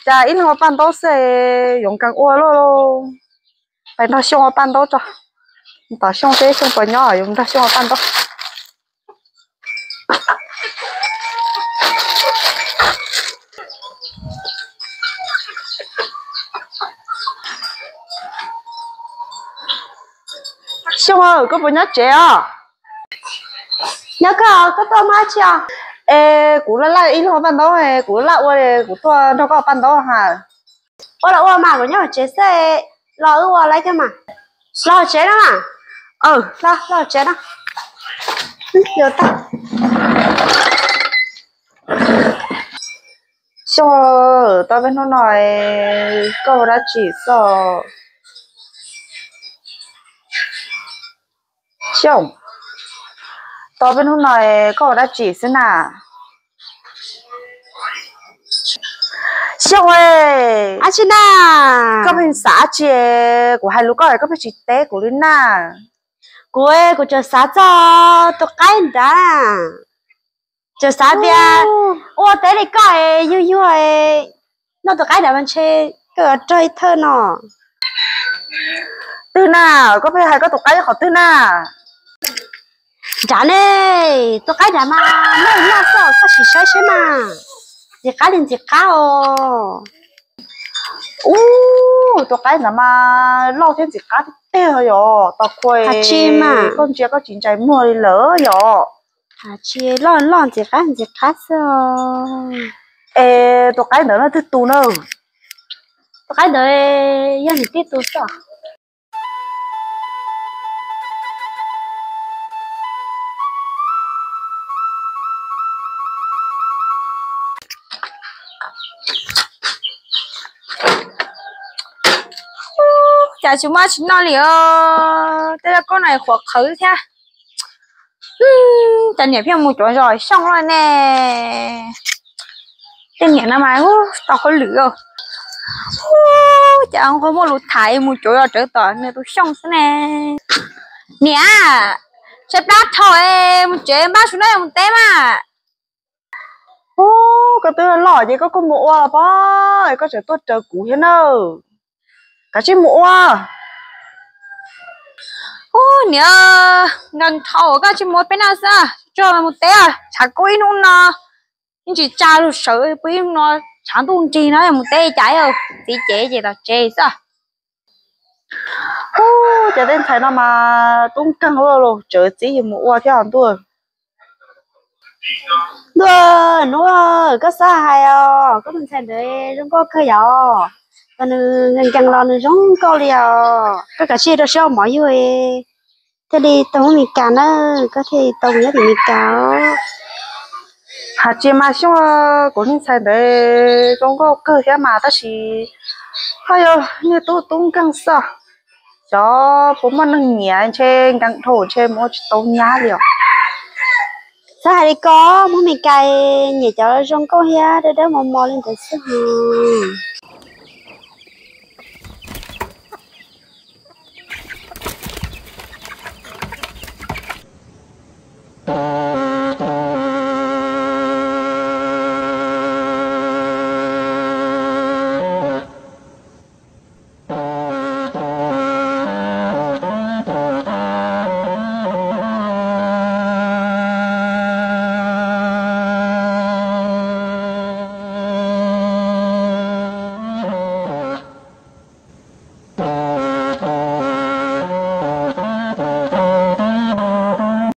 Cas ib leeg ua paj ntaub xwb, yuav nkees ua lauj. Pais nrog Xyooj ua paj ntaub tso. Tom Xyooj seb Xyooj puas nyob, yuav nrog Xyooj ua paj ntaub. Xyooj, koj puas nyob tsev os? Nyob koj, koj tuaj muaj dab tsi os? Es kuv laj laj ib leeg ua paj ntaub, kuv laj ua, kuv tuaj nrog koj ua paj ntaub ha. Ua los ua mas, kuv nyob hauv tsev xwb, los wb ua lawm thiab mas. Los hauv tsev no mas. Los, los hauv tsev no. Xyooj, tau peb hnub no koj ua dab tsi xwb? Xyooj, tau peb hnub no koj ua dab tsi xwb na? Xyooj, dab tsi na? Koj pheej xav dab tsi? Kuv hais lus koj koj pheej tsis teb kuv li na. Kuv, kuv tseem xav txog tus qaib nrad. Tseem xav tias ua teb li koj es yuag yuag, noj tus qaib nrad mas ntshe koj yuav raug ib thawj no. Twg na? Koj pheej hais koj tus qaib qhov twg na? Nrad ne, tus qaib nrad mas noj noj xwb, koj sim saib saib mas. Ntxim qab li ntxim qab os. Ub, tus qaib ntawd mas loj thiab ntxim qab tiag tiag yom. Tos khuav koj ntsia koj tsis ntsais muag li lawm yom. Tsis loj, loj ntxim qab ntxim qab xwb. Es tus qaib ntawd leej twg tus na? Tus qaib ntawd yog niam tij tus xwb. Cas tsis muaj tsis noj li os, tej laj koj no qhuav qhawv thiab. Cas niam pheej mus cuav zos Xyooj lawm ne? Tej niam no mas tau hauj lwm. Cas nqua muaj lus tham mus cuav zos rawv tom nws tus Xyooj xwb ne. Niam, tshaib plab dhau, mus tsev npaj su noj mus teb mas. Ub, koj twb loj ces koj kuj mus ua pob, koj tseem tuaj raws kuv thiab na. Kav tsij mus ua. Ub niam, nkees dhau koj tsis mus ua peb noj xwb, tsuag mus teb, tshav kub ib hnub no, yeej tsis tsa lug sawv pw ib hnub no, tshav ntuj nrig no mus teb cas, txiv ces ces tom tsev xwb. Ub, cov tej ntxhais no mas tub nkeeg los tsawv txiv yus mus ua thiab os ntuj. Ntuj, hnub koj xav hais os, koj tus ntxhais ntawd zoo nkauj kawg yom. Nws nkees los nws zoo nkauj li os. Koj kav tsij rau siab ua mov yug thiaj li tau mus Meskas na, koj thiaj li tau mus nyob tim Meskas os. Hais tsis mas Xyooj, kuv niag ntxhais ntawd zoo nkauj kawg thiab mas tab sis ho yog niag tub tub nkeeg xwb. Xyov puas muaj neeg nyiam, ntshe nkees dhau ntshe mus ua tsis tau nyab li os. Xav hais li ko, mus Meskas nyiam cov zoo nkauj thiab dawb dawb mos mos li ntawd xwb hos.